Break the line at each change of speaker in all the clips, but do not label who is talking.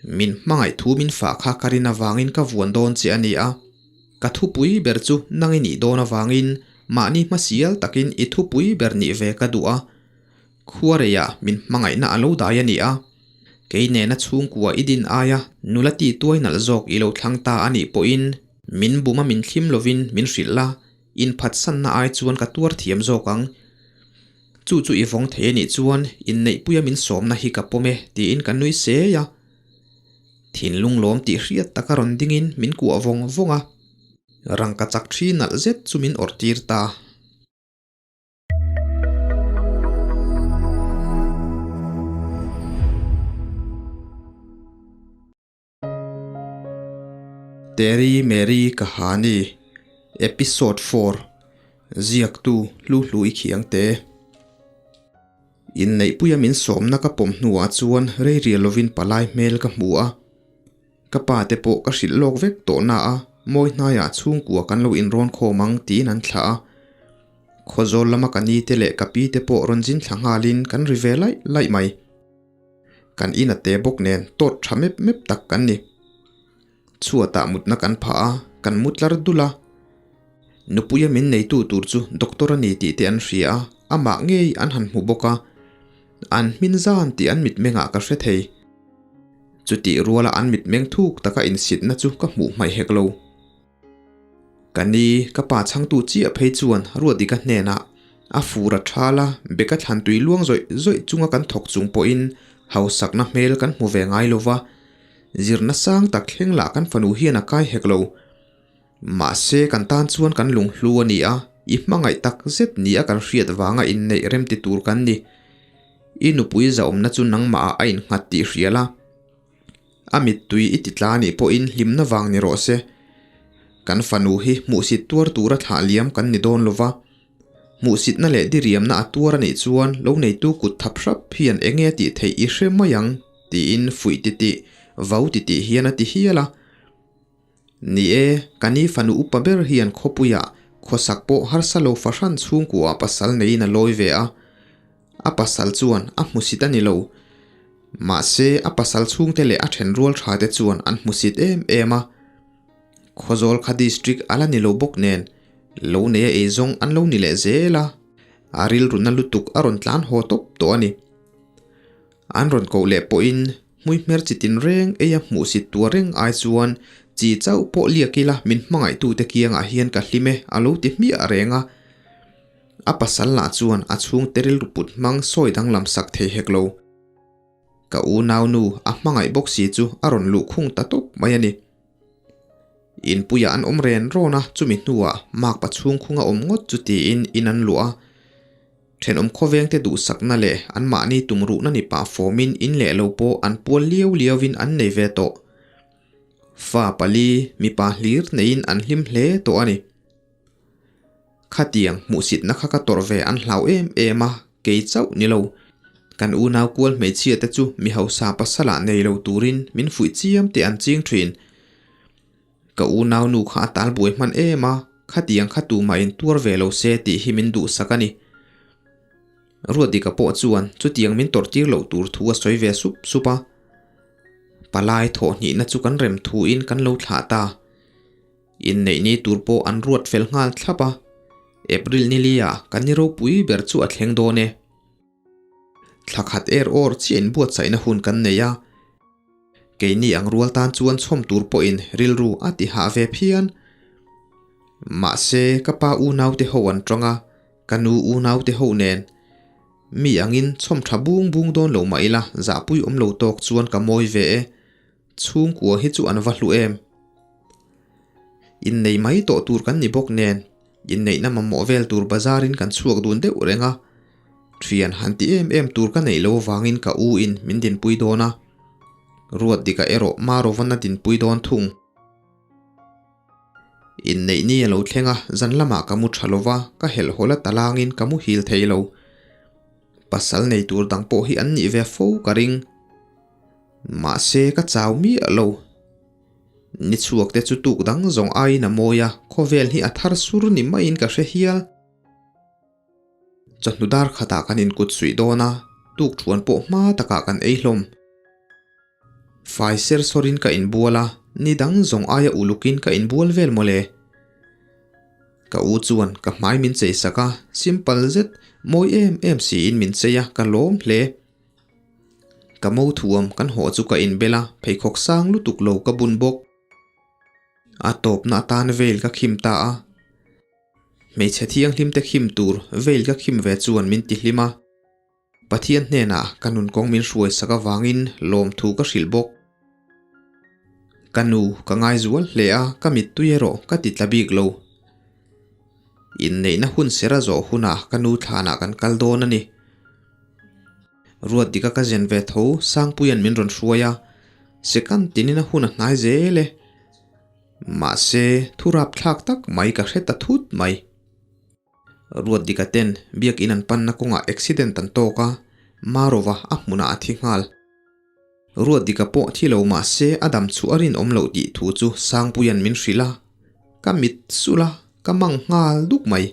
Min hmangaih thu min fah kha ka rin avangin ka vuan dawn che a ni a. Ka thupui ber chu nang i nih dawn avangin mahni hmasial takin i thupui ber nih ve ka duh a. Khuareiah min hmangaihna a lo dai a ni a. Kei nena chhungkua i din aia nula ti tuai nalh zawk i lo thlang ta a nih pawhin min buma min thlim lovin min hrilh a, inphatsanna ai chuan ka tuar thiam zawk ang. Chu chu i vawng thei a nih chuan inneihpuia min sawmna hi ka pawm e tiin ka nui sei a. Thinlung lawm tih hriat taka rawn dingin min kuah vawng vawng a. Rangka chak thi nalh zet chu min awrh tir ta. Teri Meri Kahani Episode 4 Ziaktu Hlu Hlu I Khiang Te Inneihpuia min sawmna ka pawm hnuah chuan rei rial lovin palai hmel ka hmu a. Ka pa te pawh ka hrilh lawk vek tawh na a, mawi hnaiah chhungkua kan lo inrawn khawm ang tiin an thlah a. Khawzawl lama ka ni te leh ka pi te pawh rawn zin thla nghalin kan ri ve laih laih mai. Kan in a te bawk nen tawt tha mep mep tak kan ni. Chhuatah mutna kan phah a, kan mu tlar dul a. Nupuia min neitu tur chu doctor a ni tih te an hria a, amah ngei an han hmu bawk a. An hmin zan tih an mitmengah ka hre thei. Chutih ruala an mitmeng thuk taka insitna chu ka hmuh hmaih hek lo. Ka ni, ka pa chhangtu chiah phei chuan Ruatdika hnenah a fur a thal a, beka thlan tui luang zawih zawih chunga kan thawk chung pawhin hausakna hmel kan hmu ve ngai lo va, zirna sang tak thleng lah kan fanu hian a kai hek lo. Mahse kan tan chuan kan lunghlu a ni a, i hmangaih tak zet ni a kan hriat vanga inneih rem ti tur kan ni. I nupui zahawmna chu nangmah ah a innghat tih hria la. A mittui i ti tla anih pawhin hlimna vang ni rawh se. Kan fanu hi hmuhsit tuar tura thlah liam kan ni dawn lova. Hmuhsitna leh diriamna a tuar anih chuan lo neitu kut thap hrap hian eng nge tih theih i hre mai ang tiin fuih titih, vau titih hian a ti hial a. Ni e, ka ni fanu upa ber hian khawpuiah khawsak pawh harsa lo fahran chhungkuaah pasal neiin a lawi ve a. A pasal chuan a hmusit a ni lo. Mahse, a pasal chhungte leh a thenrual tha te chuan an hmusit em em a. Khawzawl kha district a la ni lo bawk nen, lo neia eizawng an lo ni leh zel a. A rilruna lutuk a rawn tlan haw tawp tawh a ni. An rawn koh leh pawhin hmuihmer chi tinreng eia hmuhsit tua reng ai chuan chi chauh pawh liak ila min hmangaihtute kiangah hian ka hlim e a lo ti hmiah reng a. A pasal lah chuan a chhungte rilru put hmang sawi danglam sak thei hek lo. Ka unaunu a hmangaih bawk si chu a rawn luh khung ta tawp mai a ni. Inpuiah an awm ren rawn a, chumi hnuah makpa chhungkhung a awm ngawt chu tiin in an luah a. Thenawm khawvengte duhsakna leh anmahni tumruhna ni pah fawmin in leh lo pawh an pual liau liauin an nei ve tawh. Fa pali, mipa hlir neiin an hlim hle tawh a ni. Khatiang hmuhsitna kha ka tawrh ve an hlau em em a, kei chauh ni lo. Kan unau kual hmeichhia te chu mi hausa pasalah nei lo turin min fuih chiam tih an ching thin. Ka unau nu kha a tal buai hman em a, khatiang kha tumah in tuar ve lo se tih hi min duhsak a ni. Ruatdika pawh chuan chutiang min tawrh tir loh tur thu a sawi ve sup sup a. Palai thawhhnihna chu kan rem thuin kan lo thlah ta. Inneih ni tur pawh an ruat fel nghal thlap a, April ni lia kan ni ropui ber chu a thleng dawn e. Thla khat er awr chiah inbuatsaihna hun kan nei a, keini ang rual tan chuan chhawm tur pawhin rilru a ti hah ve phian. Mahse, ka pa unaute ho an tawng a, ka nu unaute ho nen mi angin chhawm tha bung bung dawn lo mah ila zahpui awm lo tawk chuan ka mawi ve e. Chhungkua hi chu an va hlu em? Innei mai tawh tur kan ni bawk nen, inneihna mamawh vel tur bazarin kan chhuak dun deuh reng a. Thian han ti em em tur ka neih lo vangin ka u in min dinpui dawn a. Ruatdika erawh Marovan a dinpui dawn thung. Inneih ni a lo thleng a, zan lamah ka mu tha lo va, ka helhhawlh a talangin ka muhil thei lo. Pasal nei tur dang pawh hi an nih ve fo ka ring. Mahse ka chau miah lo. Ni chhuak te chu tuk dang zawng aiin a mawi a, khawvel hi a thar sur ni maiin ka hre hial. Chawhnu dar khatah kan inkut suih dawn a, tuk thuan pawh hma takah kan ei hlawm. Fai ser sawrin ka inbual a, ni dang zawng aia ulukin ka inbual vel mawle. Ka u chuan ka hmai min chei sak a, simple zet, mawi em em siin min chei a, ka lawm hle. Ka mo thuam kan haw chu ka inbel a, pheikhawk sang lutuk lo ka bun bawk. A tawpna atan veil ka khim ta a. Hmeichhe thianghlim te khim tur veil ka khim ve chuan min ti hlim a. Pathian hnenah ka nun kawng min hruai sak avangin lawmthu ka hrilh bawk. Ka nu ka ngaizual hle a, ka mittui erawh ka ti tla bik lo. Inneihna hun ser a zawh hunah ka nu thlanah kan kal dawn a ni. Ruat dika ka zen ve tho Sangpuia'n min rawn hruai a, second tinin a hun a hnai zel e. Mahse, thu rapthlak tak mai ka hre ta thut mai. Ruat dika ten biakin an panna kawngah accident an tawk a, Marova a hmunah a thi nghal. Ruat dika pawh thi lo mah se a dam chu a rinawm loh tih thu chu Sangpuia'n min hrilh a, ka mit sulh a, ka mang nghal duk mai.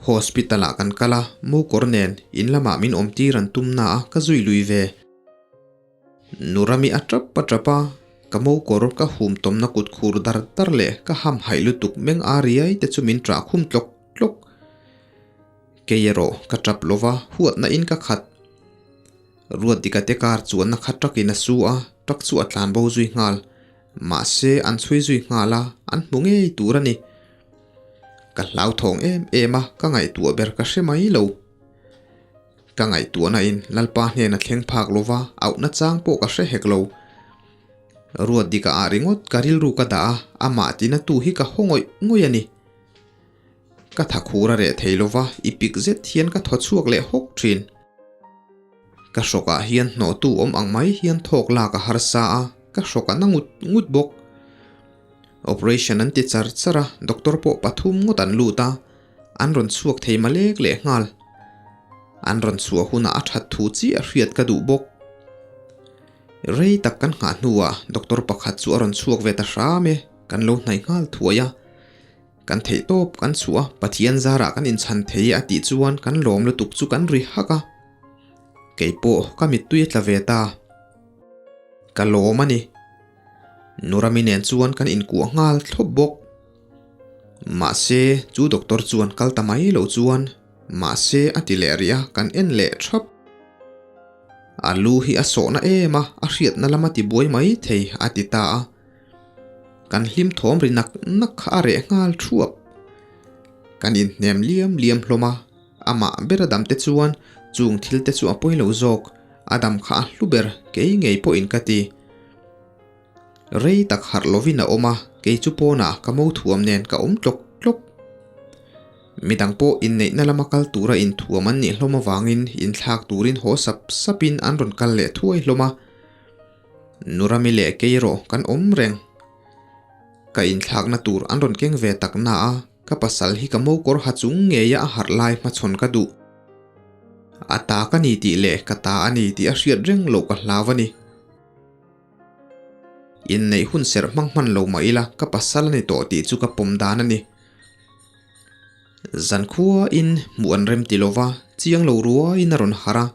Hospital ah kan kal a, mukawr nen in lamah min awm tir an tum na a ka zui lui ve. Nurami a tap a tap a, ka mukawr ka hum tawmna kut khur dar dar leh ka ham haih lutuk meng a riai te chu min ṭah khum tlawk tlawk. Kei erawh ka tap lova huatna in ka khat. Ruatdika te kar chuanna kha truck in a su a, truck chu a tlan bo zui nghal. Mahse an chhui zui nghal a, an hmu ngei tur a ni. Ka hlauthawng em em a, ka ngaihtuah ber ka hre mai lo. Ka ngaihtuahna in Lalpa hnena thleng phak lova auhna chang pawh ka hre hek lo. Ruatdika ah ringawt ka rilru ka dah a, amah tina tu hi ka haw ngawih ngawih a ni. Ka tha khur a reh thei lova, i pik zet hian ka thaw chhuak leh hawk thin. Ka hrawkah hian hnawhtu awm ang mai hian thawk lak a harsa a, ka hrawk a na ngut ngut bawk. Operation an ti char char a, doctor pawh pathum ngawt an lut a, an rawn chhuak thei malek leh nghal. An rawn chhuah hunah a that thu chiah hriat ka duh bawk. Rei tak kan nghah hnuah doctor pakhat chu a rawn chhuak ve ta hram e, kan lo hnaih nghal thuai a. Kan theih tawp kan chhuah a, Pathian zarah kan inchhan thei a tih chuan kan lawm lutuk chu kan ri hak a. Kei pawh ka mittui a tla ve ta. Ka lawm a ni. Nurami nen chuan kan inkuah nghal thlawp bawk. Mahse, chu doctor chuan kal ta mai lo chuan mahse a ti leh rih a, kan en leh thap. A lu hi a sawhna em a, a hriatna lama ti buai mai thei a ti ta a. Kan hlim thawm ri nak nak kha a reh nghal thuap. Kan inhnem liam liam hlawm a, amah ber a dam te chuan chung thil te chu a pawi lo zawk, a dam kha a hlu ber kei ngei pawhin ka ti. Rei tak harh lovin a awm a, kei chu pawnah ka mo thuam nen ka awm tlawk tlawk. Midang pawh inneihna lama kal tura inthuam an nih hlawm avangin inthlak turin haw sap sapin an rawn kal leh thuai hlawm a. Nurami leh kei erawh kan awm reng. Ka inthlakna tur an rawn keng ve tak na a, ka pasal hi ka mokawr ha chung ngeia a harh lai hmachhawn ka duh. A ta ka ni tih leh ka ta a ni tih a hriat reng loh ka hlau a ni. Inneih hun serh hmang hman lo mah ila ka pasal a ni tawh tih chu ka pawm dan a ni. Zankhuain hmuh an rem ti lova, chiang lo ruaiin a rawn harh a.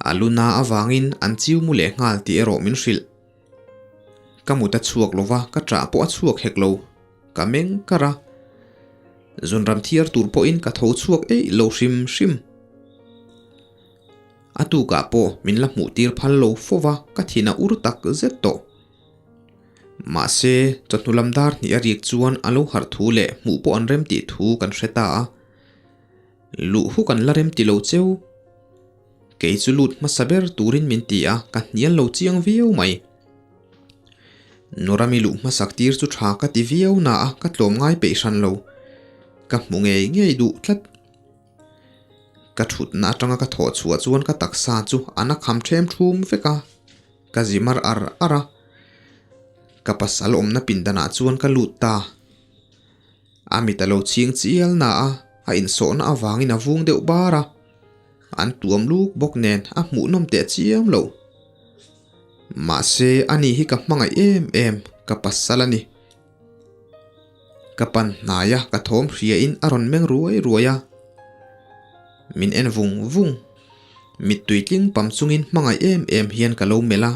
A lu na avangin an chiu mu leh nghal tih erawh min hrilh. Ka mut a chhuak lova, ka ṭah pawh a chhuak hek lo. Ka meng kar a. Zunram thiar tur pawhin ka tho chhuak eih lo hrim hrim. A tukah pawh min la hmuh tir phal lo fo va, ka thin a ur tak zet tawh. Mahse, chawhnu lam dar hnih a rik chuan a lo harh thu leh hmuh pawh an rem tih thu kan hre ta a. Luh hu kan la rem ti lo cheu. Kei chu lut hmasa ber turin min ti a, ka hnial lo chiang viau mai. Nurami luh hmasak tir chu tha ka ti viau na a, ka tlawm ngai peih hran lo. Ka hmu ngei ngei duh tlat. Ka thutna atanga ka thawh chhuah chuan ka taksa chu a na kham them thum vek a, ka zi mar ar ar a. Ka pasal awmna pindanah chuan ka lut ta. A mit a lo chhing chial na a, a insawhna avangin a vung deuh bar a. An tuam luk bawk nen a hmuhnawm teh chiam lo. Mahse ani hi ka hmangaih em em, ka pasal a ni. Ka pan hnai a, ka thawm hriain a rawn meng ruai ruai a. Min en vung vung. Mittui tling pam chungin hmangaih em em hian ka lo melh a.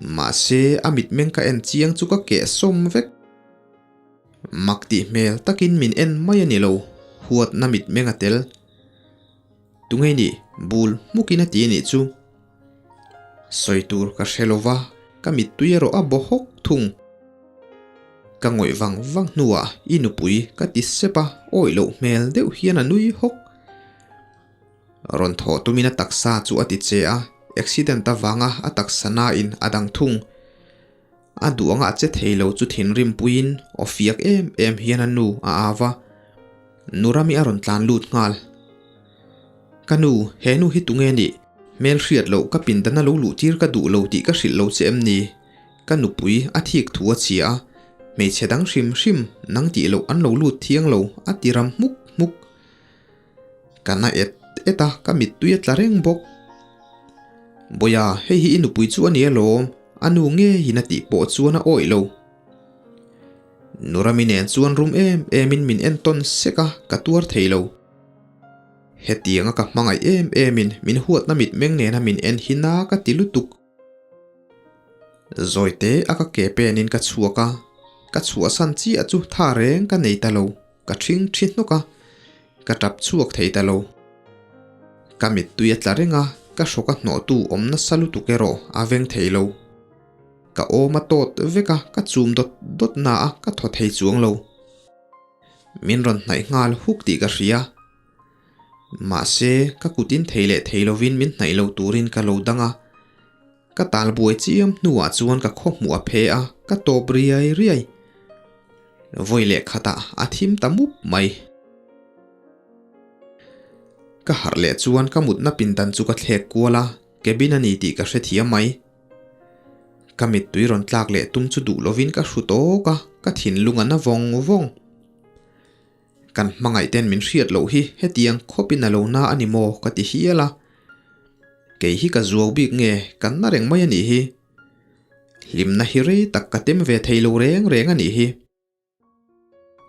Mahse, a mitmeng ka en chiang chu ka keh sawm vek. Mak tih hmel takin min en mai a ni lo, huatna mitmeng a tel. Tunge nih bul hmukin a ti a nih chu. Sawi tur ka hre lo va, ka mittui erawh a baw hawk thung. Ka ngawih vang vang hnuah i nupui ka ti sep a, awih loh hmel deuh hian a nui hawk. Rawn thawh tumin a taksa chu a ti che a, accident avanga a taksa nain a dang thung. A duh anga a che thei lo chu thinrim puiin aw fiak em em hian a nu a au a, Nurami a rawn tlan lut nghal. Ka nu, he nu hi tunge nih? Hmel hriat loh ka pindana lo luh tir ka duh lo tih ka hrilh lo che em ni? Ka nupui a thik thu a chhia a, hmeichhe dang hrim hrim nang tih loh an lo lut thiang lo a ti ram hmuk hmuk. Ka na et et a, ka mittui a tla reng bawk. Bawia, hei hi i nupui chu a ni alawm, a nu ngeiin a tih pawh chuan a awih lo. Nurami nen chuan rum em emin min entawn sek a, ka tuar thei lo. Hetianga ka hmangaih em emin min huatna mitmeng nena min en hi na ka ti lutuk. Zawite a ka ke penin ka chhuak a, ka chhuahsan chiah chu tha reng ka nei ta lo. Ka ṭhing ṭhi hnawk a, ka ṭap chhuak thei ta lo. Ka mittui a tla reng a, ka hrawk a hnawhtu awm nasa lutuk erawh a veng thei lo. Ka awm a tawt vek a, ka chum dawt dawt na a, ka thaw thei chuang lo. Min rawn hnaih nghal huk tih ka hria. Mahse, ka kutin thei leh thei lovin min hnaih lo turin ka lo dang a. Ka tal buai chiam hnuah chuan ka khaw hmuh a phe a, ka tawp riai riai. Vawi leh khatah a thim ta mup mai. Ka harh leh chuan ka mutna pindan chu ka thlek kual a, cabin a ni tih ka hrethiam mai. Ka mittui rawn tlak leh tum chu duh lovin ka hru tawk a, ka thinlung a na vawng vawng. Kan hmangaih ten min hriat loh hi hetiang khawpin a lo na a ni maw ka ti hial a. Kei hi ka zuau bik nge kan na reng mai a nih hi. Hlimna hi rei tak ka tem ve thei lo reng reng a nih hi.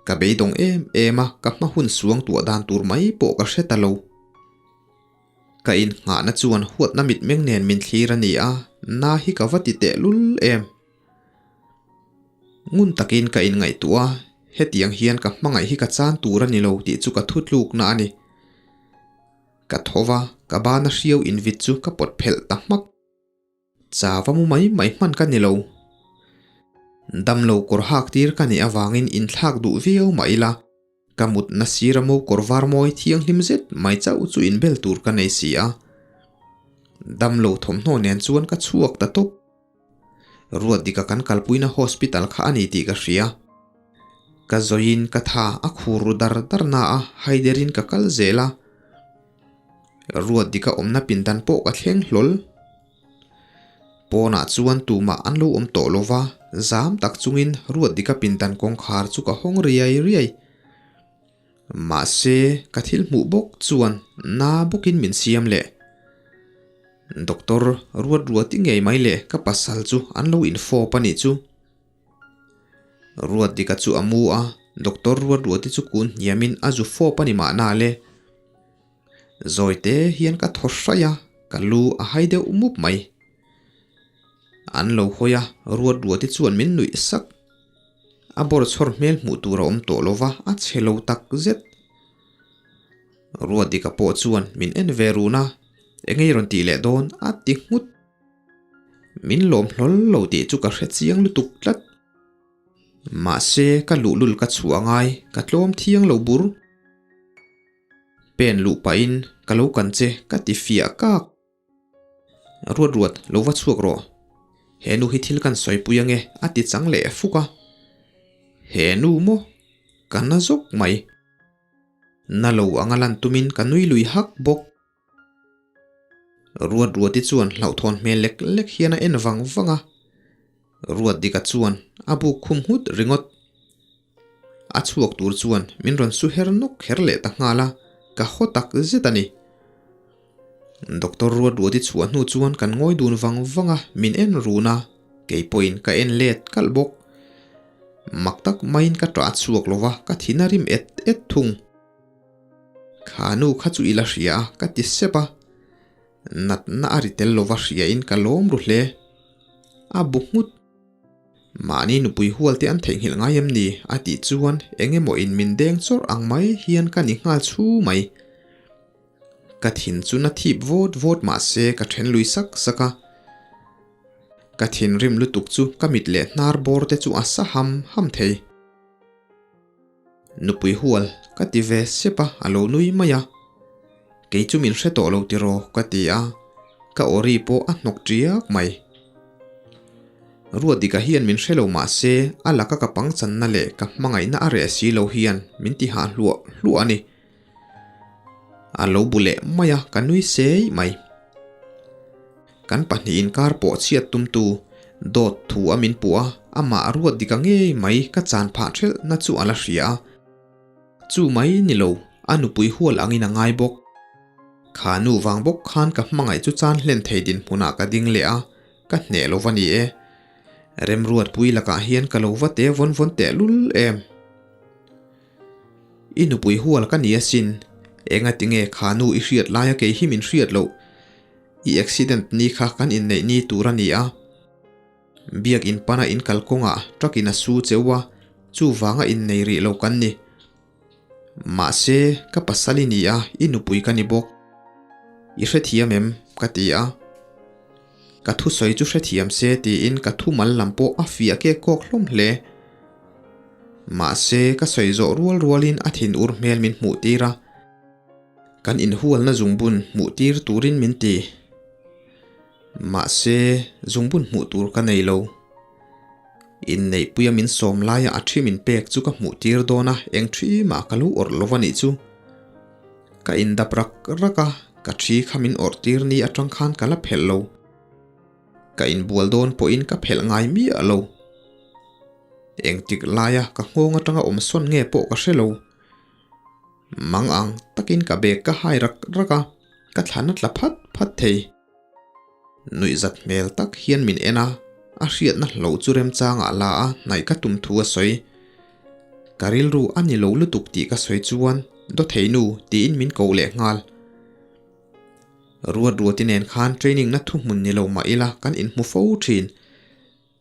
Ka beidawng em em a, ka hma hun suang tuah dan tur mai pawh ka hre ta lo. Ka innghahna chuan huatna mitmeng nen min thlir a ni a, na hi ka va ti tehlul em. Ngun takin ka inngaihtuah a, hetiang hian ka hmangaih hi ka chan tur a ni lo tih chu ka thutlukna a ni. Ka tho va, ka bana hriau invit chu ka pawt phelh ta hmak. Chava mu mai mai hman ka ni lo. Damlo kawr hak tir ka nih avangin inthlak duh viau mah ila, ka mutna sira mo kawr var mawi thianghlim zet mai chauh chu inbel tur ka nei si a. Damlo thawmhnaw nen chuan ka chhuak ta tawp. Ruatdika kan kalpuina hospital kha a ni tih ka hria. Ka zawiin ka tha a khur ru dar dar na a, haiderin ka kal zel a. Ruatdika awmna pindan pawh ka thleng hlawl. Pawnah chuan tumah an lo awm tawh lo va, zam tak chungin Ruatdika pindan kawngkhar chu ka hawng riai riai. Mahse, ka thil hmuh bawk chuan na bawkin min siam leh. Doctor ruat ruati ngei mai leh ka pasal chu an lo infawp a nih chu. Ruat dika chu a mu a, Doctor ruat ruati chu kun hniamin a zu fawp a ni mahna le. Zawi te hian ka thaw hraih a, ka lu a hai deuh mup mai. An lo hawi a, ruat ruati chuan min nuih sak. A bawr chhawr hmel hmuh tur a awm tawh lo va, a chhe lo tak zet. Ruatdika pawh chuan min en ve run a, Eng ei rawn tih leh dawn? a ti nghut. Min lawm hlawl lo tih chu ka hre chiang lutuk tlat. Mahse, ka luhlul ka chhuah ngai, ka tlawm thiang lo bur. Pen luh pahin ka lo kan che ka ti fiah kak. Ruat ruat, lo va chhuak rawh. He nu hi thil kan sawipui ange a ti chang leh fuk a. He nu maw? Ka na zawk mai. Na lo anga lan tumin ka nui lui hak bawk. Ruat ruati chuan hlauhthawn hmel lek lek hian a en vang vang a. Ruat dika chuan a buk khum nghut ringawt. A chhuak tur chuan min rawn su her nawk kher leh ta nghal a, ka haw tak zet a ni. Doctor Ruatruati chhuah hnu chuan kan ngawi dun vang vang a, min en run a, kei pawhin ka en let kalh bawk. Mak tak maiin ka ṭah chhuak lo va, ka thin a rim et et thung. Kha nu kha chu i la hria a, ka ti sep a. Natna a ri tel lova hriain ka lawm ru hle. A bu nghut. Mahni nupui hual te an theihnghilh ngai em ni? a tih chuan eng emaw in min deng chawrh ang mai hian ka ni nghal chhu mai. Ka thin chu na thip vawt vawt mah se ka then lui sak sak a. Ka thinrim lutuk chu ka mit leh hnar bawr te chu a sa ham ham thei. Nupui hual ka ti ve sep a, a lo nui mai a. Kei chu min hre tawh lo tiraw ka ti a, ka awri pawh a hnawk tiak mai. Ruatdika hian min hre lo mah se a laka ka pangchanna leh ka hmangaihna a reh si lo hian min ti hah hluah hluah a ni. A lo bu leh mai a, ka nui sei mai. Kan pahnihin kar pawh chhiat tumtu dawt thu a min puh a, amah ruat dik a ngei mai ka chan phah thelh na chu a la hria a. Chu mai ni lo, a nupui hual angin a ngai bawk. Kha nu vang bawk khan ka hmangaih chu chan hlen thei dinhmunah ka ding leh a, ka hneh lo va ni e. Remruatpui lakah hian ka lo va te vawn vawn tehlul em. I nupui hual ka ni asin, engati nge kha nu i hriat laia kei hi min hriat loh? I accident ni kha kan inneih ni tur a ni a. Biak in pana in kal kawngah truck in a su cheu a, chuvanga innei rih lo kan ni. Mahse, ka pasal i ni a, i nupui ka ni bawk. I hrethiam em? ka ti a. Ka thusawi chu hrethiam se tiin ka thumal lam pawh a fiah kek kawk hlawm hle. Mahse, ka sawi zawh rual rualin a thinur hmel min hmuh tir a, kan inhualna zungbun hmuh tir turin min ti. Mahse, zungbun hmuh tur ka nei lo. Inneihpuia min sawm laia a thi min pek chu ka hmuh tir dawn a, eng thi mah ka lo awrh lo a nih chu. Ka indap rak rak a, ka thi kha min awrh tir ni atang khan ka la phelh lo. Ka inbual dawn pawhin ka phelh ngai miah lo. Engtik laia ka nghawng atanga awm sawn nge pawh ka hre lo. Mang ang takin ka bag ka hai rak rak a, ka thlan a tla phat phat thei. Nuihzat hmel tak hian min en a, a hriatna hlo chu remchangah la a hnaih ka tum thu a sawi. Ka rilru a ni lo lutuk tih ka sawi chuan Dawtheinu tiin min ko leh nghal. Ruat Ruati nen khan training na thuhmun ni lo mah ila kan inhmu fo thin.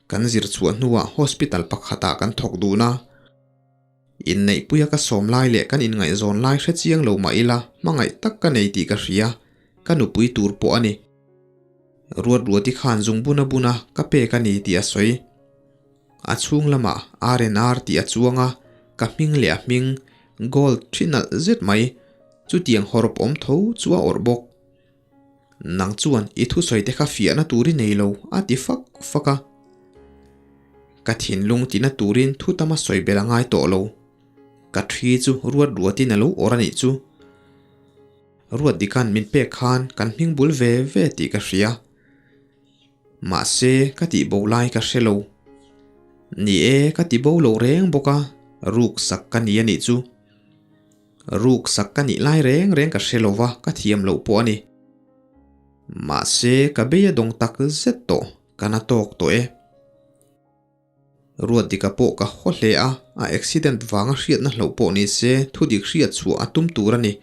Kan zir chhuah hnuah hospital pakhatah kan thawk dun a. Inneihpuia ka sawm lai leh kan inngaihzawn lai hre chiang lo mah ila hmangaih tak ka nei tih ka hria, ka nupui tur pawh a ni. Ruat Ruati khan zung buna buna ka pek a ni tih a sawi. A chhung lamah RNR tih a chuang a, ka hming leh a hming, gold thi nalh zet mai, chutiang hawrawp awm tho chu a awrh bawk. Nang chuan i thusawi te kha fiahna tur i nei lo a ti fak fak a. Ka thinlung tina turin thu tama sawi bel a ngai tawh lo. Ka thi chu ruat ruatin a lo awrh a nih chu. Ruat dikan min pek khan kan hming bul ve ve tih ka hria. Mahse ka tih bo lai ka hre lo. Ni e ka ti bo lo reng bawk a, ruk sak ka ni a nih chu. Ruk sak ka nih lai reng reng ka hre lo va, ka thiam loh pawh a ni. Mahse, ka bei a dawng tak zet tawh, ka na tawk tawh e. Ruatdika pawh ka haw hle a, a accident vanga hriatna hloh pawh ni se thudik hriat chhuah a tum tur a ni.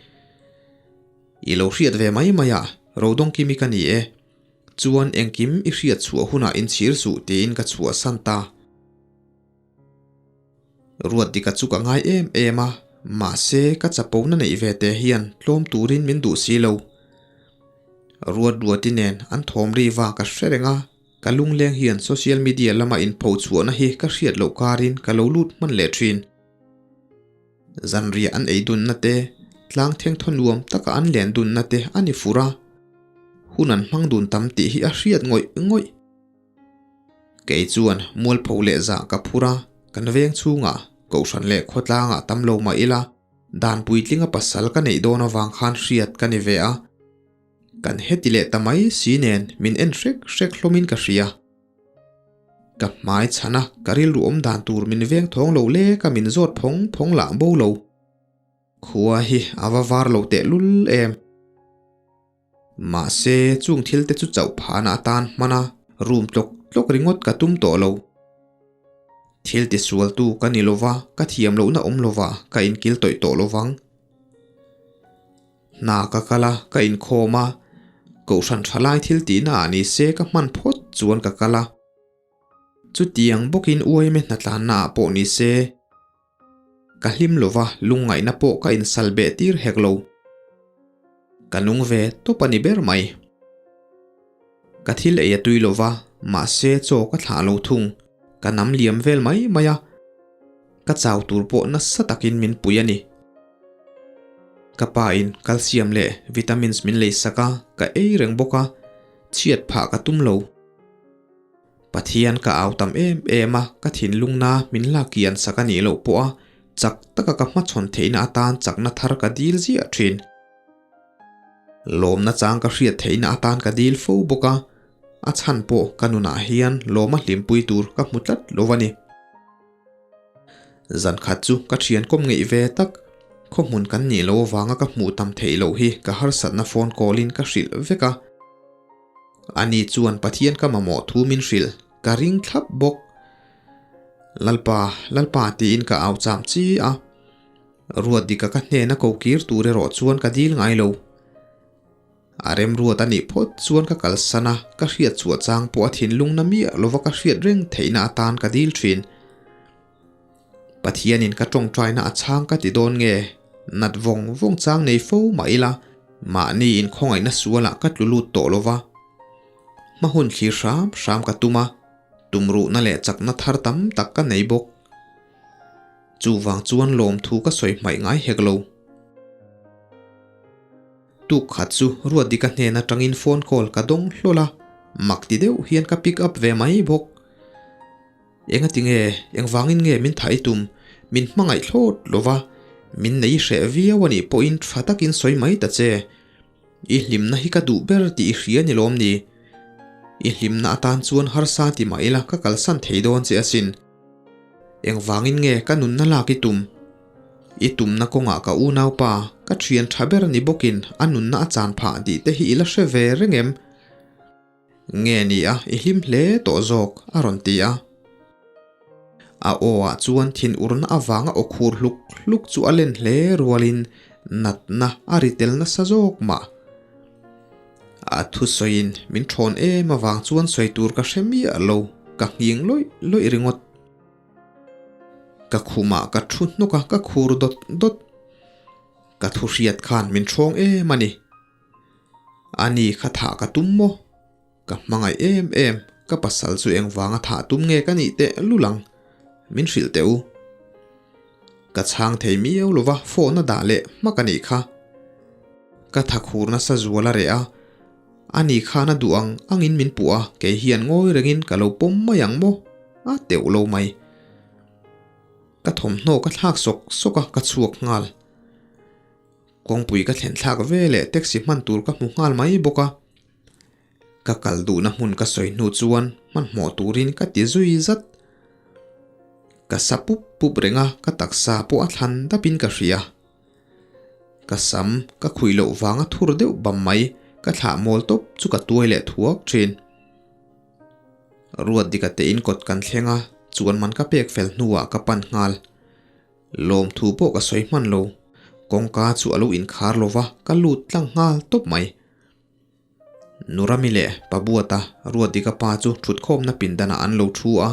I lo hriat ve mai mai a, Rodawngkimi ka ni e. Chuan engkim i hriat chhuah hunah inchhir suh tiin ka chhuahsan ta. Ruatdika chu ka ngai em em a, mahse ka chapona neih ve te hian tlawm turin min duh si lo. Ruat Ruati nen an thawm ri va ka hre reng a, ka lungleng hian social media lama inpho chhuahna hi ka hriat loh karin ka lo lut hman leh thin. Zanriah an ei dunna te, tlang thengthaw nuam taka an len dunna te a ni fur a, hun an hmang dun tam tih hi a hriat ngawih ngawih. Kei chuan mualpho leh zah ka phur a, kan veng chhungah Kohhran leh khawtlangah tam lo mah ila, dan puitlinga pasal ka neih dawn avang khan hriat ka ni ve a. Kan heti leh ta mai si nen min en hrek hrek hlawmin ka hria. Ka hmai chhan a, ka rilru awm dan tur min veng thawng lo lek a min zawt phawng phawng lah bo lo. Khua hi a va var lo tehlul em. Mahse, chung thil te chu chauh phahna atan hman a, room tlawk tlawk ringawt ka tum tawh lo. Thil tisualtu ka ni lova, ka thiam lohna awm lova ka inkil tawih tawh lovang. Hna ka kal a, ka inkhawm a. Kohhran thalai thil tihna ah ni se ka hman phawt chuan ka kal a. Chutiang bawkin uaime hnatlanna ah pawh ni se ka hlim lova lungngaihna pawh ka insal beh tir hek lo. Ka nung ve tawp a ni ber mai. Ka thil ei a tui lova mahse chaw ka thlah lo thung. Ka nam liam vel mai mai a. Ka chau tur pawh nasa takin min pui a ni. Ka pa in calcium leh vitamins min lei sak a, ka ei reng bawk a, chhiat phah ka tum lo. Pathian ka au tam em em a, ka thinlungna min lak kian sak a nih loh pawh a, chak taka ka hmachhawn theihna atan chakna thar ka dil ziah thin. Lawmna chang ka hriat theihna atan ka dil fo bawk a, a chhan pawh ka nunah hian lawma hlimpui tur ka hmu tlat lo a ni. Zan khat chu ka thian kawm ngeih ve tak, khaw hmun kan nih loh avanga ka hmuh tam theih loh hi ka harsatna phone call in ka hrilh vek a. Ani chuan Pathian ka mamawh thu min hrilh ka ring thlap bawk. Lalpa, Lalpa tiin ka au cham chi a. Ruat dika ka hnena ko kir tur erawh chuan ka dil ngai lo. A remruat a nih phawt chuan ka kalsan a, ka hriat chhuah chang pawh a thinlung na miah lova ka hriat reng theihna atan ka dil thin. Pathianin ka tawngtaina a chhang ka ti dawn nge? Nat vawng vawng chang nei fo mah ila, mahni inkhawngaihna sualah ka tlu lut tawh lova. Hma hun thlir hram hram ka tum a, tumruhna leh chakna thar tam tak ka nei bawk. Chuvang chuan lawmthu ka sawi hmaih ngai hek lo. Tuk khat chu Ruatdika hnen atangin phone call ka dawng hlawl a, mak ti deuh hian ka pick up ve mai bawk. Enga tinge, engvangin nge min thah i tum? Min hmangaih thlawt lo va, min nei hreh viau a nih pawhin tha takin sawi mai ta che. I hlimna hi ka duh ber tih i hria ni lawm ni? I hlimna atan chuan harsa ti mah ila ka kalsan thei dawn che asin. Engvangin nge ka nunna lak i tum? I tumna kawngah ka unaupa, ka thian tha ber ni bawkin a nunna a chan phah tih te hi i la hre ve reng em? Nge ni a, i hlim hle tawh zawk, a rawn ti a. A aw ah chuan thinurna avanga aw khur hluk hluk chu a len hle rualin natna a ri tel nasa zawk mah. A thusawiin min thawn em avang chuan sawi tur ka hre miah lo, ka nghing lawih lawih ringawt. Ka khumah ka thu hnawk a, ka khur dawt dawt. Ka thu hriat khan min thawng em a ni. Ani kha thah ka tum maw? Ka hmangaih em em, ka pasal chu engvanga thah tum nge ka nih teh lul ang? Min hrilh teh u. Ka chhang thei miau lova phone a dah leh hmak a nih kha. Ka tha khur nasa zual a reh a, ani khan a duh ang angin min puh a, kei hian ngawi rengin ka lo pawm mai ang maw? A teuh lo mai. Ka thawmhnaw ka thlak sawk sawk a, ka chhuak nghal. Kawngpui ka thlen thlak ve leh taxi hman tur ka hmu nghal mai bawk a. Ka kal duhna hmun ka sawi hnu chuan hmanhmawh turin ka ti zui zat. Ka sa pup pup reng a, ka taksa pawh a thlan dapin ka hria. Ka sam ka khuih loh vanga thur deuh bam mai, ka thlah mawl tawp chu ka tuai leh thuak thin. Ruat dika tein kawt kan thleng a, chuan man ka pek fel hnuah ka pan nghal. Lawmthu pawh ka sawi hman lo, kawngka chu a lo inkhar lo va, ka lut tlang nghal tawp mai. Nurami leh Pabuata Ruatdika pa chu thutkhawmna pindanah an lo thu a,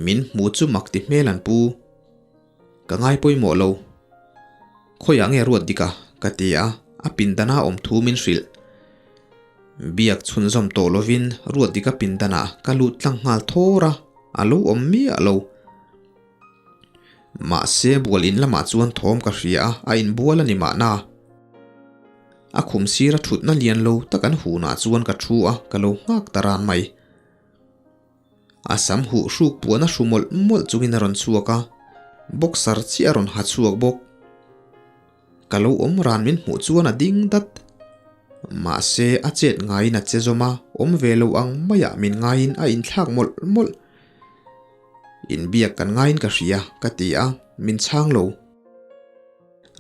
min hmu chu mak ti hmel an pu. Ka ngai pawimawh lo. Khawiah nge Ruatdika? ka ti a, a pindana awm thu min hrilh. Biak chhunzawm tawh lovin Ruatdika pindanah ka lut tlang nghal thawr a, a lo awm miah lo. Mahse bual in lamah chuan thawm ka hria a, a inbual a ni mahna. A khum sira thutna lian lo tak an hunah chuan ka thu a, ka lo nghak ta ran mai. A sam huh hruk puan a hru mawlh mawlh chungin a rawn chhuak a, boxer chiah a rawn ha chhuak bawk. Ka lo awm ran min hmuh chuan a ding dat. Mahse a chet ngaiin a che zawm a, awm ve lo ang maiah min ngaiin a inthlak mawlh mawlh. Inbiak kan ngaiin ka hria, ka ti a, min chhang lo.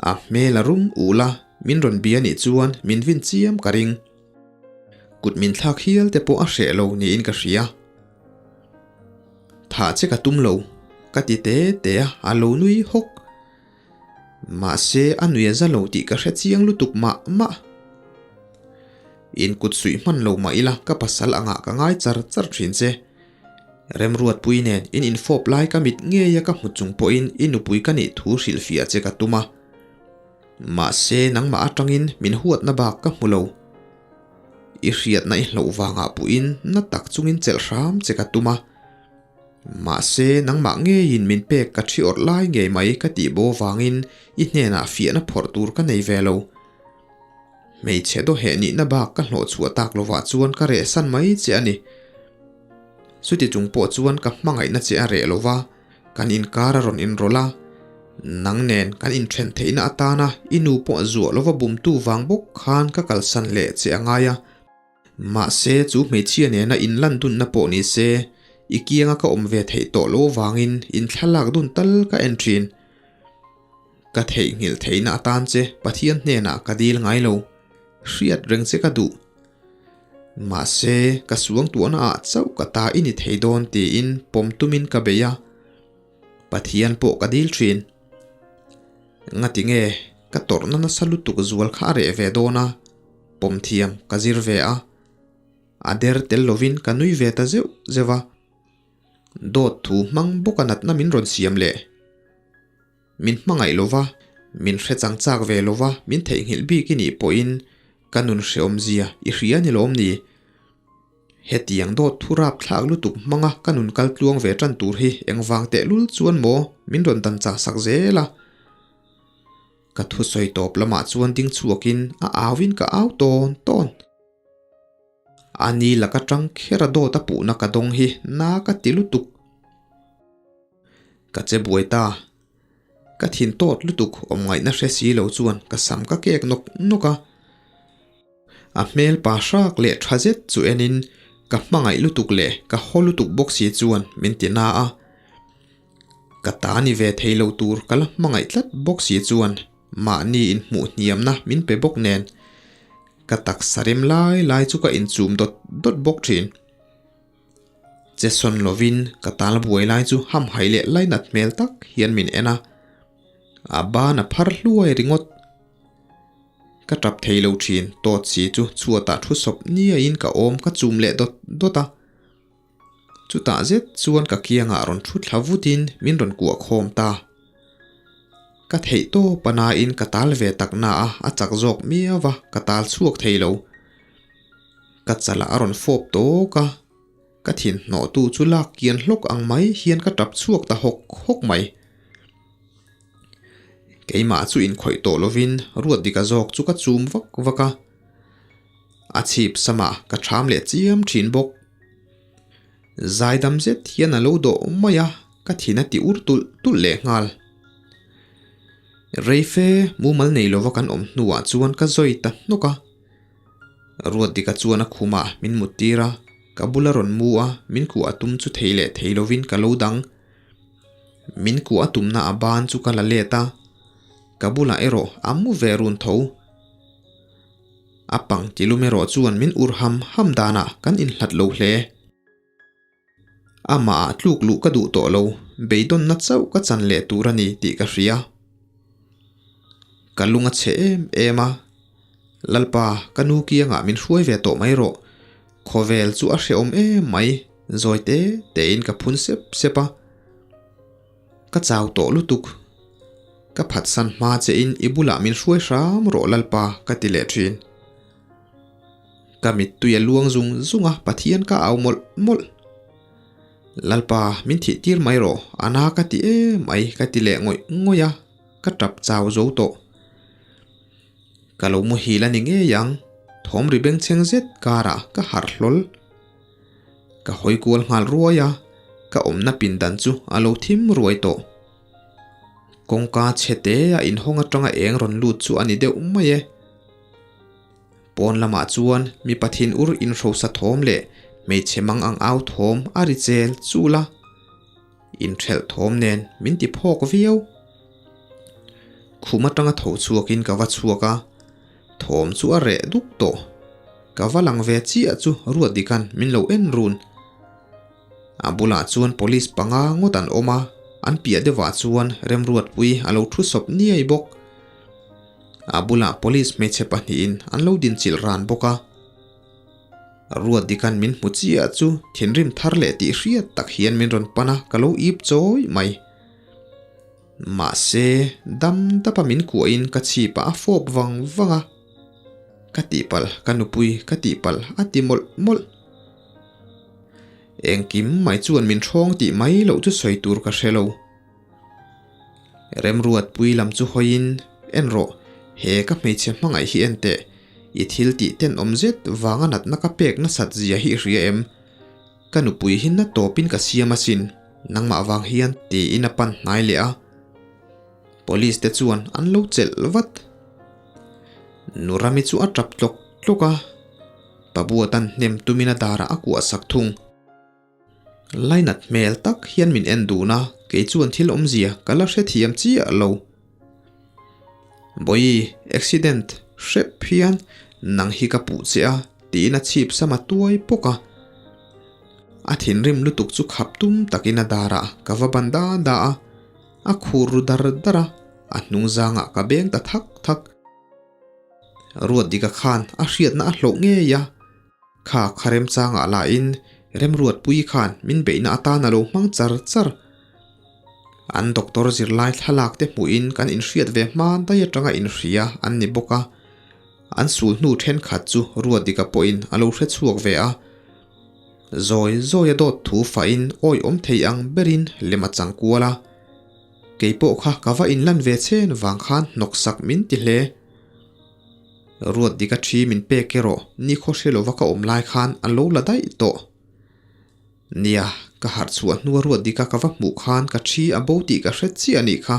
A hmel a rum ul a, min rawn bia nih chuan min vin chiam ka ring. Kut min thlak hial te pawh a hreh lo niin ka hria. Thah che ka tum lo, ka ti te te a, a lo nui hawk. Mahse a nui a za lo tih ka hre chiang lutuk mah mah. In kut suih hman lo mah ila ka pasal angah ka ngai char char thin che. Remruatpui nen in infawp lai ka mit ngeia ka hmu chung pawhin i nupui ka nih thu hrilhfiah che ka tum a. Mahse nangmah atangin min huatna bak ka hmu lo. I hriatna i hloh vangah puhin na tak chungin chelh hram che ka tum a. Mahse nangmah ngeiin min pek ka thi awrh lai ngei mai ka tih bo vangin i hnenah fiahna phawrh tur ka nei ve lo. Hmeichhe dawheh nihna bak ka hlawh chhuah tak lovah chuan ka rehsan mai che a ni. Chuti chung pawh chuan ka hmangaihna che a reh lova, kan inkar a rawn inrawlh a. Nang nen kan inthen theihna atana i nu pawh zuah lova bumtu vang bawk khan ka kalsan leh che a ngai a. Mahse chu hmeichhia nena inlan dunna pawh ni se, i kianga ka awm ve theih tawh lo avangin inthlalak dun tal ka en thin. Ka theihnghilh theihna atan che Pathian hnenah ka dil ngai lo. Hriat reng che ka duh. Mahse, ka suangtuahna ah chauh ka ta i ni thei dawn tiin pawm tumin ka bei a. Pathian pawh ka dil thin. Ngati nge ka tawrhna nasa lutuk zual kha a reh ve dawn a, pawm thiam ka zir ve a. A der tel lovin ka nui ve ta zeuh zeuh a. Dawt thu hmang bawka natna min rawn siam leh. Min hmangaih lova, min hre chang chak ve lova min theihnghilh bik i nih pawhin ka nun hreawmzia i hria ni lawm ni? Hetiang dawt thu rap thlak lutuk hmanga ka nun kal tluang ve tan tur hi engvang tehlul chuan maw min rawn dan chah sak zel a? Ka thusawi tawp lamah chuan ding chhuakin a auin ka au tawn tawn. A ni laka tang kher a dawt a puhna ka dawng hi na ka ti lutuk. Ka che buai ta. Ka thin tawt lutuk awm ngaihna hre si lo chuan ka sam ka kek nawk nawk a. A hmel pa hrak leh tha zet chu enin ka hmangaih lutuk leh ka haw lutuk bawk si chuan min ti na a. Ka ta ni ve thei lo tur ka la hmangaih tlat bawk si chuan mahni inhmuh hniamna min pe bawk nen ka taksa rem lai lai chu ka inchum dawt dawt bawk thin. Che sawn lovin ka tal buai lai chu hamhai leh lainat hmel tak hian min en a, a ban a phar hluai ringawt. Ka tap thei lo thin tawt si chu chhuatah thu sawp niaiin ka awm ka chum leh dawt dawt a. Chutah zet chuan ka kiangah rawn thu thla vutin min rawn kuah khawm ta. Ka theih tawp a nain ka tal ve tak na a, a chak zawk miau va, ka tal chhuak thei lo. Ka chalah a rawn fawp tawk a, ka thin hnawhtu chu lak kian hlawk ang mai hian ka tap chhuak ta hawk hawk mai. Keimah chu inkhawih tawh lovin Ruatdika zawk chu ka chum vak vak a, a chhip samah ka ṭham leh chiam ṭhin bawk. Zaidam zet hian a lo dawh mai a, ka thin a ti ur tulh tulh leh nghal. Reife mumal nei lova kan awm hnuah chuan ka zawi ta hnawk a. Ruatdika chuan a khumah min mut tir a, ka bula rawn mu a, min kuah a tum chu thei leh thei lovin ka lo dang. Min kuah a tumna a ban chu ka la let a, ka bulah erawh a mu ve run tho. A pang tilum erawh chuan min ur ham ham danah kan inhlat lo hle. Amah ah tluk luh ka duh tawh lo, beidawnna chauh ka chan leh tur a ni tih ka hria. Ka lung a chhe em em a, Lalpa, ka nu kiangah min hruai ve tawh mai rawh, khawvel chu a hrehawm em mai, zawi te tein ka phun sep sep a. Ka chau tawh lutuk. Ka phatsan hma che in i bulah min hruai hram rawh Lalpa ka ti leh thin. Ka mittui a luang zung zung a Pathian ka au mawlh mawlh. Lalpa min thih tir mai rawh a na ka ti em mai ka ti leh ngawih ngawih a ka tap chau zo tawh. Ka lo muhil a ni ngei ang thawm ri bengchheng zet karah ka harh hlawl. Ka hawi kual nghal ruai a, ka awmna pindan chu a lo thim ruai tawh. Kawngka chhe te a inhawng atanga eng rawn lut chu a ni deuh mai e. Pawn lamah chuan mipa thinur inhrosa thawm leh hmeichhe mang ang au thawm a ri chel chul a. Inthelh thawm nen min ti phawk viau. Khum atanga tho chhuakin ka va chhuak a, thawm chu a reh duk tawh. Ka va lang ve chiah chu Ruatdikan min lo en run. A bulah chuan police panga ngawt an awm a, an piah deuhah chuan Remruatpui a lo thu sawp niai bawk. A bulah police hmeichhe pahnihin an lo dinchilh ran bawk a. Ruatdika'n min hmu chiah chu thinrim thar leh tih hriat tak hian min rawn pan a, ka lo ip chawi mai. Mahse, dam dapa min kuahin ka chhipah a fawp vang vang a. Ka tihpalh, ka nupui, ka tihpalh a ti mawlh mawlh. Engkim mai chuan min hrawng tih mai loh chu sawi tur ka hre lo. Remruatpui lam chu hawiin, En rawh, he ka hmeichhe hmangaih hi en teh, i thil tih tenawm zet vanga natna ka pek nasat zia hi i hria em? Ka nupui hi na tawpin ka siam asin, nangmah vang hian tiin a pan hnai leh a. Police te chuan an lo chelh vat. Nurami chu a tap tlawk tlawk a, Pabuatan hnem tumin a darah a kuah sak thung. Lainat hmel tak hian min en dun a, kei chuan thil awmzia ka la hrethiam chiah lo. Bawihi, accident hrep hian nang hi ka puh che a, tiin a chhip sam a tuai pawk a. A thinrim lutuk chu khap tum takin a darah ka va ban da da a, a khur ru dar dar a, a hnung zangah ka beng ta thak thak. Ruatdika khan a hriatna a hlauh ngei a. Kha kha remchangah lahin Remruatpui khan min beihna atan a lo hmang char char. An doctor zirlai thlalak te hmuhin kan inhriat ve hma daih atanga inhria an ni bawk a. An sul hnu thenkhat chu Ruatdika pawhin a lo hre chhuak ve a. Zawi zawi a dawt thu fahin awiawm thei ang berin lem a chang kual a. Kei pawh kha ka va inlan ve chen vang khan hnawksak min ti hle. Ruat dik a thi min pek erawh ni khaw hre lova ka awm lai khan a lo la daih tawh. Nia, ka harh chhuah hnua ruat dika ka va hmuh khan ka thi a bo tih ka hre chiah a nih kha.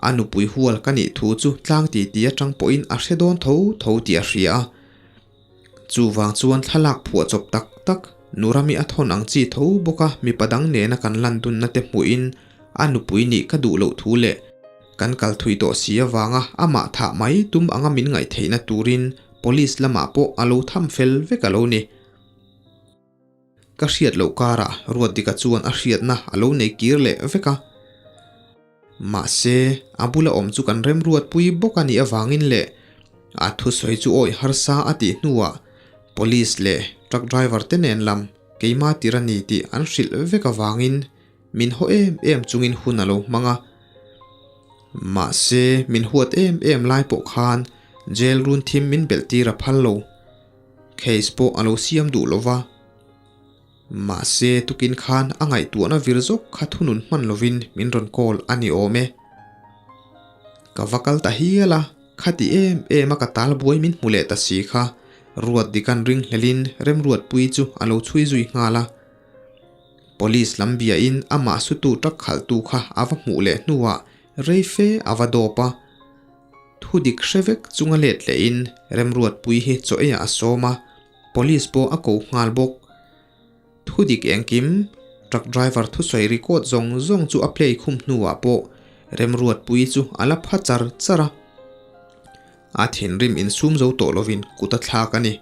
A nupui hual ka nih thu chu tlang ti ti atang pawhin a hre dawn tho tho tih a hria a. Chuvang chuan thlalak phuah chawp tak tak, Nurami a thawn ang chi tho bawka mipa dang nena kan lan dunna te hmuhin a nupui nih ka duh loh thu leh kan kal thui tawh si avanga amah thah mai tum anga min ngaihtheihna turin police lamah pawh a lo tham fel vek a lo ni. Ka hriat loh karah Ruatdika chuan a hriatna a lo nei kir leh vek a. Mahse, a bula awm chu kan remruatpui bawk a nih avangin leh a thusawi chu awih harsa a tih hnuah Police leh truck driver te nen lam keima tir a ni tih an hrilh vek avangin min haw em em chungin hun a lo hmang a. Mahse, min huat em em lai pawh khan jail run thim min belh tir a phal lo. Case pawh a lo siam duh lo va. Mahse, tukin khan a ngaihtuahna vir zawk kha thunun hman lovin min rawn call a ni awm e. Ka va kal ta hial a, khati em em a ka tal buai min hmu leh ta si kha Ruatdika'n ringhlelin Remruatpuii chu a lo chhui zui nghal a. Police lam biain amah sutu truck khalhtu kha a va hmuh leh hnuah rei fe a va dawp a. Thu dik hre vek chunga let lehin Remruatpuii hi chaw eiah a sawm a, police pawh a ko nghal bawk. Thu dik engkim, truck driver thusawi record zawng zawng chu a play khum hnuah pawh Remruatpuii chu a la pha char char a. A thinrim insum zo tawh lovin kut a thlak a ni.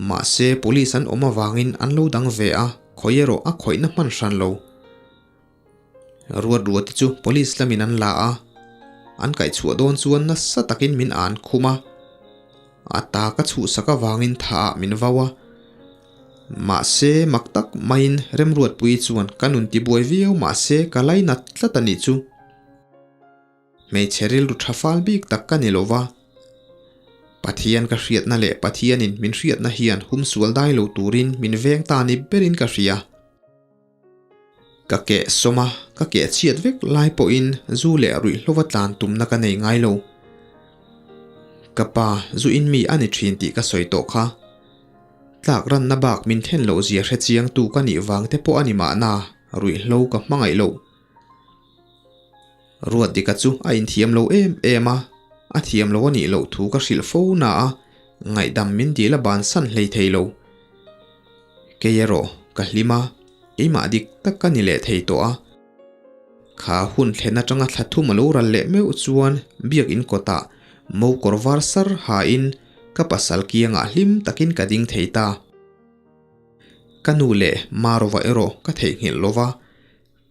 Mahse police an awm avangin an lo dang ve a, khawi erawh a khawihna hman hran lo. Ruat ruati chu police lamin an la a, an kaihchhuah dawn chuan nasa takin min an khum a, a ta ka chhuhsak avangin tha ah min vau a. Mahse mak tak maiin Remruatpuii chuan ka nun tibuai viau mahse ka lainat tlat a nih chu. Hmeichhe rilru tha fal bik tak ka ni lo va. Pathian ka hriatna leh Pathianin min hriatna hian humsual dai lo turin min veng ta ni berin ka hria. Ka keh sawm a, ka keh chhiat vek lai pawhin zu leh ruihhlova tlan tumna ka nei ngai lo. Ka pa zu in mi a ni thin tih ka sawi tawh kha. Tlak ranna bak min thlen loh zia hre chiangtu ka nih vang te pawh a ni mahna, ruihhlo ka hmangaih loh. Ruatdika chu a inthiam lo em em a, a thiam lo a nih loh thu ka hrilh fo na a, ngaihdam min dil a bansan hlei thei lo. Kei erawh ka hlim a, keimah dik tak ka ni leh thei tawh a. Kha hun thlen atanga thla thum a lo ral leh meuh chuan biakin kawtah mo kawr var sar hain ka pasal kiangah hlim takin ka ding thei ta. Ka nu leh Marova erawh ka theihnghilh lo va,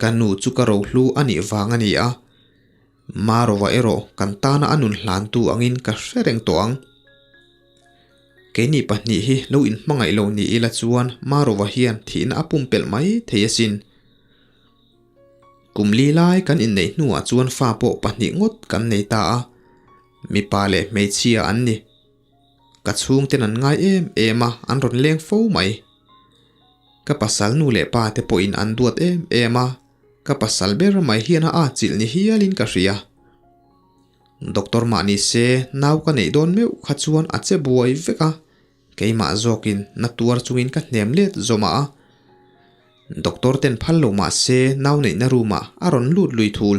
Ka nu chu ka rohlu a nih vang a ni a, Marova erawh kan tana a nun hlantu angin ka hre reng tawh ang. Keini pahnih hi lo inhmangaih lo ni ila chuan Marova hian thihna a pumpelh mai thei asin. Kum li lai kan inneih hnuah chuan fa pawh pahnih ngawt kan nei ta a, mipa leh hmeichhia an ni. Ka chhungten an ngai em em a, an rawn leng fo mai. Ka pasal nu leh pa te pawhin an duat em em a, ka pasal ber mai hian a atchilh ni hialin ka hria. Doctor mah ni se nau ka neih dawn meuh kha chuan a che buai vek a, keimah zawkin na tuar chungin ka hnem let zawm a. Doctor ten phal lo mah se nau neihna room ah a rawn lut lui thul.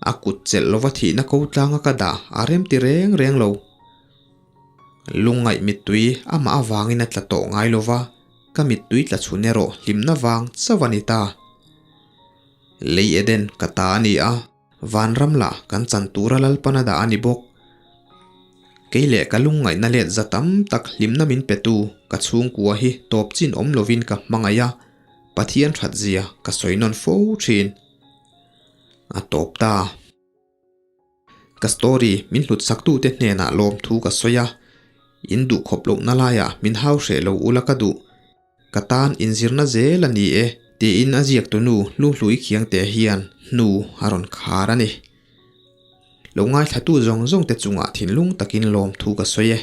A kut chelh lova thihna ko tlanga ka dah a rem ti reng reng lo. Lungngaih mittui amah avangin a tla tawh ngai lova, ka mittui tla chhun erawh hlimna vang chauh a ni ta. Lei Eden ka ta a ni a. Vanram lah kan chan tura Lalpan a dah a ni bawk. Kei leh ka lungngaihna let za tam tak hlimna min petu ka chhungkua hi tawp chin awm lovin ka hmangaih a, Pathian that zia ka sawi nawn fo thin. A tawp ta. Ka story min hlut saktute hnenah lawmthu ka sawi a, in duh khawp lohna laiah min hau hreh lo ula ka duh. Ka tan inzirna zel a ni e, tiin a ziaktunu Hluhlui Khiangte hian hnu a rawn khar a ni. Lo ngaithlatu zawng zawngte chungah thinlung takin lawmthu ka sawi e.